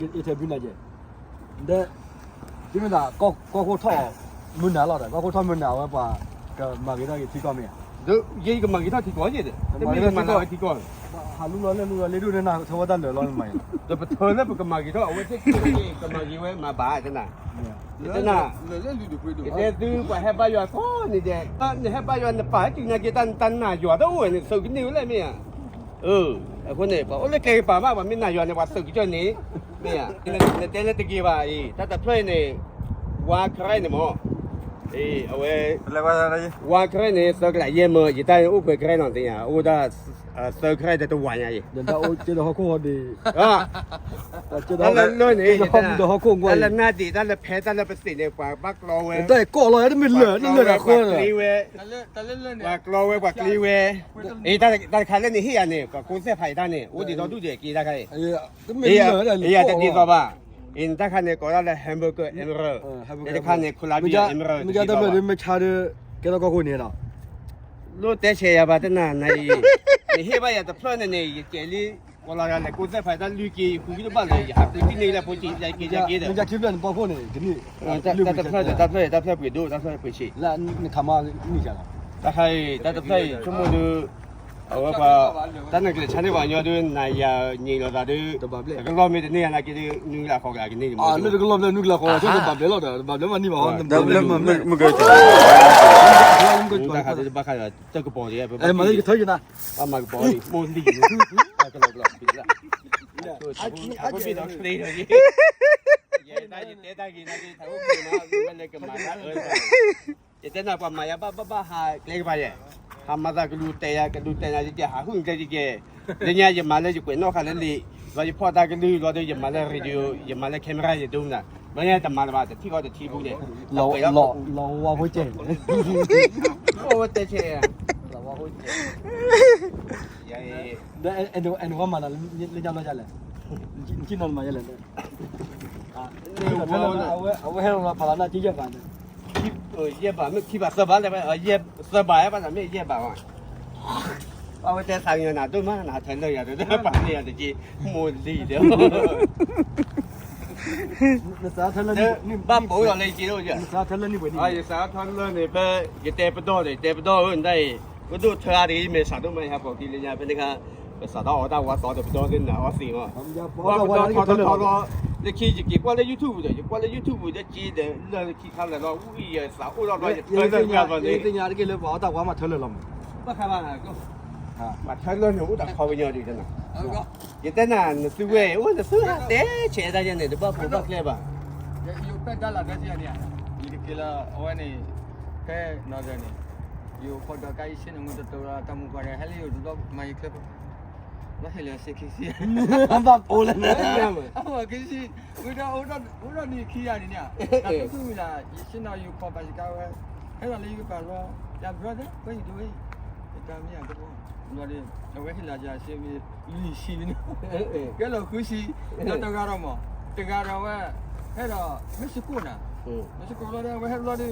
ယထဲဘုနၤယဲ, ဒီး ဒ်မ့ၢ်ဒၣ် ကီၢ်ခိၣ်ထီၣ်မုၢ်နၤလီၤဒီး ကီၢ်ခိၣ်ထီၣ်မုၢ်နၤအဝဲပှၤကမၤဂ့ၤထီၣ်က့ၤထံကီၢ်မ့ၢ်ဧါ, ယကမၤဂ့ၤထီၣ်ထံကီၢ်ယဲဒီး တမ့ၢ်ကမၤလၢဝဲထံကီၢ် ဟးလူလီၤလဲၣ်လူလီၤလဲၣ်ဒိၣ်န့ၢ်နၤ ထၢဝဲတၢ်လၢာ်လီၤမၤ, ဒီးပထၢလၢပကမၤဂ့ၤထီၣ် အဝဲသ့ၣ်ကမၤဂ့ၤဝဲမၤဘၣ်တနၤ, တနၤ ယတဲသုပှၤဟဲဘါယွၤကိးနံၤဒဲး, နဟဲဘါယွၤနပာ်ဟဲတုၤနာ်က့ၤတၢ်နၤယွၤတအိၣ်ဝဲန့ၣ် သုးကန့ၢ်ဝဲလဲၣ်မ့ၢ်ဧါ, အဃိန့ၣ် ပှၤအိၣ်လၢကျဲကပၤဘၣ် ပှၤမ့ၢ်နၤယွၤန့ၣ် ပှၤသုးကစၢၢ်န့ၣ် မ့ၢ်ဧါ, နတဲလၢတဂ့ၤဘၣ်အံၤ တၢ်တဖျၢၣ်အံၤန့ၣ် ဝါခရဲန့ၣ်မ့ၢ်, အဝဲ ဝါခရဲန့ၣ် သၢကလးယဲၢ်မၢ ယတၢ်အိၣ်ခွဲးခရဲနီၤသ့ၣ်ညါ အိၣ်ဒၣ် သၢခရဲဒီးတဝၤညါအံၤ, တၢ်လၢလၢန့ၣ် တၢ်လၢနၢ်ဒံး တၢ်လၢဖဲ တၢ်လၢပသ့ၣ်န့ၣ် ပှၤဘၣ်ကျီဝဲ ပှၤကျီဝဲ ပှၤကျီဝဲ ပှၤကျီဝဲ ပှၤကျီဝဲ, တၢ်တခါလၢနဟ့ၣ်ယၤန့ၣ် ပှၤကိးသဲၣ်ဖးယတၢ်န့ၣ် အိၣ်ဒံးဒီဒူၣ်ဒံးက့ၤတၢ်ခါအံၤ, ယတဒ်သိးဘၣ်, အံၤနတၢ်ခါန့ၣ် ကိးဒၣ်လၢ hamburger emerald, တၢ်တခါန့ၣ် calamari emerald တဒ်သိးဘၣ်, မ့ၢ်တဲမ့ၢ်လၢမ့ၢ်ဆါဒီး ကဲထီၣ်ကီၢ်ခိၣ်န့ၣ်လီၤ, လိၣ်တဲဆဲးယၤဘၣ်တနၤနၤအံၤ, နဟ့ၣ်ဘၣ်ယၤတဖျၢၣ်န့ၣ်န့ၣ် ယကဲးလံ ကိးလီၤဂၤလဲၣ် ကိးသဲၣ်ဖးတၢ်လွံၢ်က့ၤ ယဃုကံတဘၣ်လၢၤ ယဟးဃုကံန့ၣ်လၢဖိကံ ယက့ၤယက့ၤဒီး, မ့ၢ်ကၢ်ခံဖျၢၣ်န့ၣ် ပီၣ်ခိၣ်န့ၣ် ကနံၣ်, တၢ်တဖျၢၣ် တၢ်တဖျၢၣ်တၢ်ဖျၢၣ်ပှ့ၤဆံး, နခးမါနံၣ်ကလီၤ, တၢ်ခါအံၤ တၢ်တဖျၢၣ်အံၤ ဆိကမိၣ်ဒုး အဝဲပှၤ တၢ်နကျဲးဆါန့ၢ်ပှၤကညီဒုး နၤယၤညံးလိာ်သးဒုး, တကလီၢ်မ့ၢ်တန့ၢ်ယၤနာ်က့ဒုး နွံကလးဃိးကလးကန့ၢ်န့ၣ်မ့ၢ်, လၢတကလီၢ်ဖျၢၣ်နွံကလးဃိးကလး ဆိကမိၣ်ဘၣ်ဘျဲးလီၤဒီး ဘၣ်ဘျဲးမးန့ၢ်ဘၣ်, မုၢ်ကၢၢ် တၢ်ခါဒုးတဘၣ်ခါဒီး တကပီၤဒံး မၤလၢယကထၢယနၤ, အမၤကပီၤန့ၣ် မိၢ်လံၣ်န့ၣ်, ကလီကလီ, အဖိဘ့ၣ်ဒီးချ့ဒီး, ယဲတၢ်ယတဲတၢ်ဂ့ၤနာ်က့ ထးအိၣ်က့ၤနီၤ မ့ၢ်လၢကမၤတၢ်အၢ, ယတဲနၤပှၤမၤယၤဘၣ်ဘၣ်ဘၣ်ဟးကျဲကပၤယဲ, ဟးမၤသးကလူၤတဲာ်ယၤ ကလူၤတဲာ်နၤယကဲ ဟးဟုၣ်ကျဲယကဲ, လၢညါယမၤလၢယကွဲးနီၣ်ဃာ်လၢလံာ်, လီၤယဖီၣ်တၢ်ကလုၢ်လီၤဒီး ယမၤလၢ radio ယမၤလၢ camera ယဒိမနၤ, လီၤညါတမၤလၢၤဘၣ် တထံၣ်ဃီတထံၣ်ပူၤန့ၣ်, လီၤဝဲဖိကဲ, အိၣ်ဝဲတဲဆဲး, လီၤဝဲဖိကဲ, ယဲ, အဲၣ်ဒိးဝဲမၤနၤလၢညါလီၤယၤလဲၣ်, နထံၣ်နီၤနမၤယဲလဲၣ်, အဝဲဟဲလီၤဖးလီၤနၢ်က့ယဲၢ်ဘးန့ၣ်, ယဲၢ်ဘးမ့ၢ်ခံဘးသၢဘးလဲၣ်, သၢဘးဘၣ်မ့ၢ်ယဲၢ်ဘးဘၣ်, အဝဲတဲသးကညီၤနၤဒိၣ်မး နထၢလၢာ်ယၤဒီး ပာ်န့ၢ်ယၤတက့ၢ်, မိၢ်လံၣ်ဒီး ဘၣ်ပိာ်လီၤလၢယက့ၤဒိၣ်ယဲ, ယစးထၢလၢန့ၣ် ဖဲယတဲပဒီၣ်ဒီး ယတဲပဒီၣ်ဧၢ နတၢ်အံၤ, ပဒိၣ်ထၢအါတဂ့ၤ ယမဲာ်ဆှးဒိၣ်မး ယဟးပိာ်က့ၤလၢညါ ဖဲန့ၣ်ခါ ပစးထီၣ်အီၣ်တၢ်ဝါသီဒီး ပဒီၣ်သ့ၣ်နၤအီၣ်သ့ၣ်မး, ပဒီၣ်ထီၣ်ထီထီလီၤ, လၢခံယက့ၤကွၢ်လၢ YouTube ဒီး ယကွၢ်လၢ YouTube ဒီးက့ၤဒီး လၢခံခါလၢာ်လီၤ ဝံယသးအိၣ်ထီၣ်ဘျီ ယထၢလၢာ်ဘျီန့ၣ်, ယသ့ၣ်ညါတက့ၢ်လၢပှၤအီၣ်တၢ်ဝါမးထၢလၢာ်လီၤမး, ဘၣ်ခါဘၣ် ပှၤထၢလၢာ်န့ၣ် အိၣ်တၢ်ခီပညီဒ်တနၤ, ယတဲနၤ နသုဝဲ အိၣ်နသုဟးတဲ ဆဲးတၢ်ယဲန့ၣ် တဘၣ်ဖိးဘၣ်ကျဲဘၣ်, ယဖဲဒၣ်လၢဒၢးန့ၣ်, ယက့ၤလၢအဝဲန့ၣ်, ဖဲနီၢ်ဂၤန့ၣ်, ယအိၣ်ဖီဒီးကါယဆ့ၣ်နီၤ မ့ၢ်တတိၤလီၤ တၢ်မူပှၤဒီး ဟဲလၢယအိၣ်တဘျီ မၤယချၢဖဲ လီၤဟ့ၣ်လၢစ့ခံဆံ, ဘၣ်ဖိးလၢန့ၣ်, အဝဲခံဆံ, ဝံၤဒီး အိၣ်ဒီးနံၣ်ခံဂၤန့ၣ်န့ၣ်, တၢ်တူၢ်တူၢ်မံၤလၢ ယဆ့ၣ်နီၤ ယခီပၤစကါဝဲ, ဟဲလီၤလၢယကပၤလီၤ, ယ brother ဖဲယဒိဝဲ, ယတၢ်မ့ၢ်အကဘီ, ဘျီဒီး အဝဲဟ့ၣ်လီၤယၤစ့မ့ၢ် လွံၢ်ဆံန့ၣ်, ကဲလီၤဃုဆံ, ဒီးတဂၤဒီးမး, တဂၤဒီးဝဲ, ဟဲဒီး Mexico နၤ, Mexico လီၤဒီး အဝဲဟဲလီၤဒီး,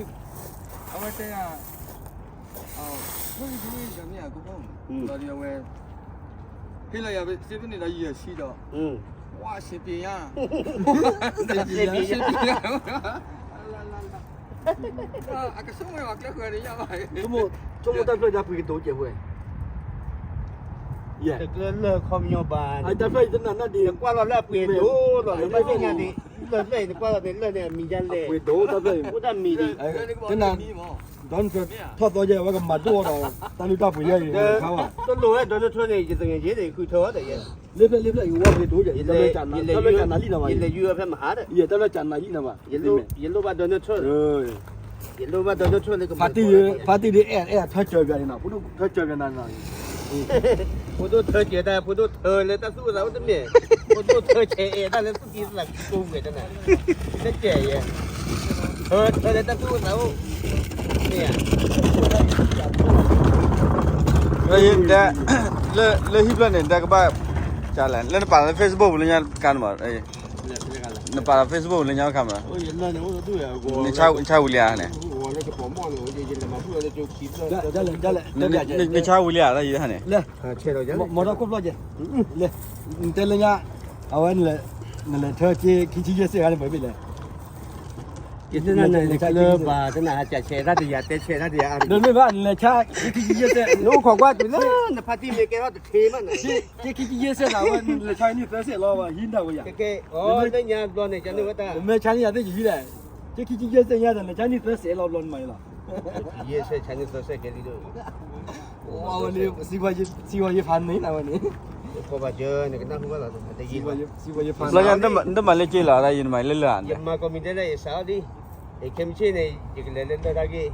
အဝဲတဲယၤ ဖဲယဒိဝဲ ယတၢ်မ့ၢ်အကဘီမး, ဘျီဒီးအဝဲ ဟ့ၣ်လီၤယၤစ့ဖဲန့ၣ်ဒီးယဲၢ်ဆံဒီး, ဝါ စံးပ့ၤညါ, စံးပ့ၤညါ, အကဆိကမိၣ်အကျဲဃၢၤန့ၣ်ယါဘၣ်, ဆိကမိၣ်တၢ်ဖျၢၣ်ဒၣ်ပှ့ၤကတိၤကဲးဝဲ, တကျၢလၢခီပညီဘၣ်, တၢ်ဖျၢၣ်ယတနၤနၢ်ဒံး, ကွၢ်လီၤလၢအပှ့ၤဒိၣ်လီၤ, လၢဖျၢၣ်ညါန့ၣ်, လၢဖျၢၣ်အံၤ နကွၢ်လီၤန့ၣ် လၢန့ၣ်အမံၤဒ်လဲၣ်, အပှ့ၤဒိၣ်တၢ်ဖျၢၣ်အံၤ, တနၤ Donald Trump ထီၣ်သီယဲၢ် အဝဲကမၤဒိၣ်ဒီး တၢ်လုၢ်တၢ်ပှ့ၤယဲၢ်အံၤ, တလိၣ်ဝဲ Donald Trump န့ၣ် ယသငယ်ချင်းန့ၣ် ဃုထၢအီၤဒီးယဲ, လၢဖျၢၣ်လၢဖျၢၣ်အံၤ ဝဲပှ့ၤဒိၣ်ယဲၢ်, တၢ်ဖျၢၣ်ကနၤလံနၤဘၣ်, ယလဲၤယူၤဖဲမဟါဒီး, ယတၢ်ဖျၢၣ်ကနၤလံနၤဘၣ်, ယလိၣ်ဘၣ် Donald Trump, ယလိၣ်ဘၣ် Donald Trump လၢကမၤ, ဖါတံၢ်ဒ်အဲၣ်အဲၣ်ထၢကၢၤပျးန့ၣ်နီၤ, ဖိဒိၣ်ထၢကၢၤပျးနၤနီၤ, ဖိဒိၣ်ထၢကၢၤတၢ် ဖိဒိၣ်ထၢလၢတၢ်သူၣ်အိၣ်သးအိၣ်တမ့ၢ်, ဖိဒိၣ်ထၢကၢၤအဲၣ်တၢ်လၢသူၣ်ကံၢ်သးကိးဝဲတနၤ, တကဲးယဲ, ထၢ ထၢလၢတၢ်သူၣ်အိၣ်သးအိၣ်, မ့ၢ်ဧါ, လၢဟံၣ်ဖျၢၣ်န့ၣ် ဒၣ်ကဘၣ်, ကလဲၣ် လၢနပာ်လၢ Facebook လၢညါကါန့ၣ်ဘၣ်, နပာ်လၢ Facebook လၢညါကါမး, နဆါဝံၤလံဧါန့ၣ်, နဆါဝံၤလံဧါန့ၣ်, နဆါဝံၤလံဧါန့ၣ်, လဲၣ်, မီၤဒီခိၣ်ဖျီၣ်ကဲ, လဲၣ်, နတဲလၢညါ, အဝဲန့ၣ်လဲၣ်, နလဲၤထၢက့ခံဆံယဲၢ်စဲးဂၤန့ၣ် ပှဲၤဘ့ၣ်လဲၣ်. ယတနၢ်နလဲၤလၢဘၣ် တနၢ်ဟးကဆဲးတၢ်တယၤ တဲဆဲးတၢ်တယၤအါတဂ့ၤ. ဒီးမ့ၢ်ဘၣ် နလဲၤဆါခံဆံယဲၢ်စဲး နအိၣ်ခိးကွၢ်တုၤလၢနဖါတံၢ်မ့ၢ်ကဲထီၣ်တထ့မးန့ၣ်, က့ခံဆံယဲၢ်စဲးလီၤဝဲ နလဲၤဆါန့ၢ်သၢစဲးလီၤဘၣ် ဟံးနၤဝဲယၤ, ကဲ လၢညါဘျီန့ၣ် ကန့ၢ်ဝဲတၢ် နမ့ၢ်ဆါန့ၢ်ယၤသ့ၣ်ယဟံးလဲၣ်, က့ခံဆံယဲၢ်စဲးညါဒီး နလဲၤဆါန့ၢ်သၢစဲးလီၤဘျီနမၤအံၤလီၤ. ယဲၢ်စဲးဆါန့ၢ်သၢစဲးကဲလံဒီး အဝဲန့ၣ် စံးဝဲယဖးန့ၣ် အဝဲန့ၣ် ကဘၣ်ကၢန့ၣ် ကနၢ်ဟူဘၣ်လီၤ လၢညါ နတမၤလၢက့လီၤ တၢ်ယနမၤလၢလၢ်န့ၣ် ယမၤကီၢ်မံၤဒဲးလၢယစးအီၤဒ်, ခဲမုၢ်ဆ့ၣ်န့ၣ် ယကလဲၤလၢလၢတၢ်ဂ့ၢ်,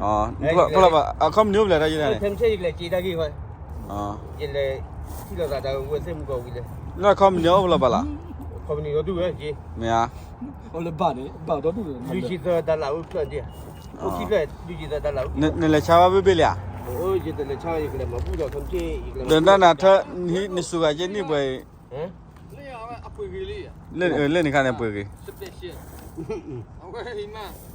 အခီပညီအိၣ်ဖျဲၣ်တၢ်ယဲၢ်န့ၣ်, ခဲမုၢ်ဆ့ၣ်ယကလဲၤက့တၢ်ဂ့ၢ်ဃီ, ယလဲၤထံၣ်လိာ်သးဒီးဝဲသ့ၣ်မူကီၢ်ဝံၤလဲၣ်, လၢအခီပညီအိၣ်ဖျဲၣ်ဘၣ်လီၤ, အခီပညီအိၣ်ဒူၣ်ဝဲက့, မ့ၢ်ဧါ, အိၣ်လၢဘၣ်န့ၣ် ဘၣ်ဒီဒူၣ်န့ၣ် လွံၢ်ဆံသၢတၢ်လၢအိၣ်ဖျဲၣ်ဒ်, အိၣ်ခံဖျၢၣ် လွံၢ်ဆံသၢတၢ်လၢအိၣ်ဖျဲၣ်, နလဲၤဆါဘၣ်ဘ့ၣ်ဘ့ၣ်လံဧါ, ယတလဲၤဆါ ယကလဲၤမၤဘူၣ်ဒီး ဒီးနနၢ်ထၢ နစူၤဂၤက့နံၣ်ပှဲၤအံၤ, လၢနခါန့ၣ်ပှဲၤဂ့ၤ, တ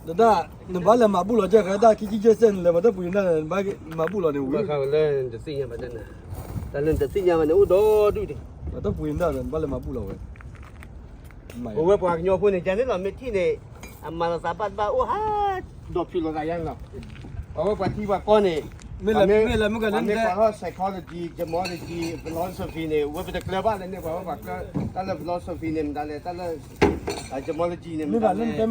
ဒၣ် နဘၣ်လဲၤမၤဘူၣ်လီၤကဲဃဲတၢ်ခံဆံယဲၢ်စဲး နလဲၤမၤတၢ်ပှ့ၤနၢ်န့ၣ် နဘၣ်မၤဘူၣ်လီၤန့ၣ်ဝံၤ, တၢ်လၢနတသ့ၣ်ညါဘၣ်န့ၣ် တၢ်လၢနတသ့ၣ်ညါဘၣ်န့ၣ် အိၣ်ဒီဒူၣ်ဒံး, မၤတၢ်ပှ့ၤနၢ်ဒီး နဘၣ်လဲၤမၤဘူၣ်လီၤဝဲ ပဝဲပှၤကညီဖိန့ၣ် ကန့ၣ်လီၤ မ့ၢ်ထံၣ်န့ၣ် အမၤလီၤသးဘၣ်တဘၣ်အိၣ်ဟး ဒီးဖံးလိာ်သးယါန့ၣ်လီၤ, ပဝဲပှၤထံပှၤကီၢ်န့ၣ်, မ့ၢ်လၢမ့ၢ်လၢမ့ၢ်ကလၢ မ့ၢ်ပှၤထီၣ် psychology, gemology, philosophy န့ၣ် ဝဲပတကျၢၤဘၣ်လၢန့ၣ် ပှၤဝဲပှၤကျၢၤ တၢ်လၢ philosophy န့ၣ် မတၤလဲၣ် တၢ်လၢ gemology န့ၣ် မတၤလဲၣ်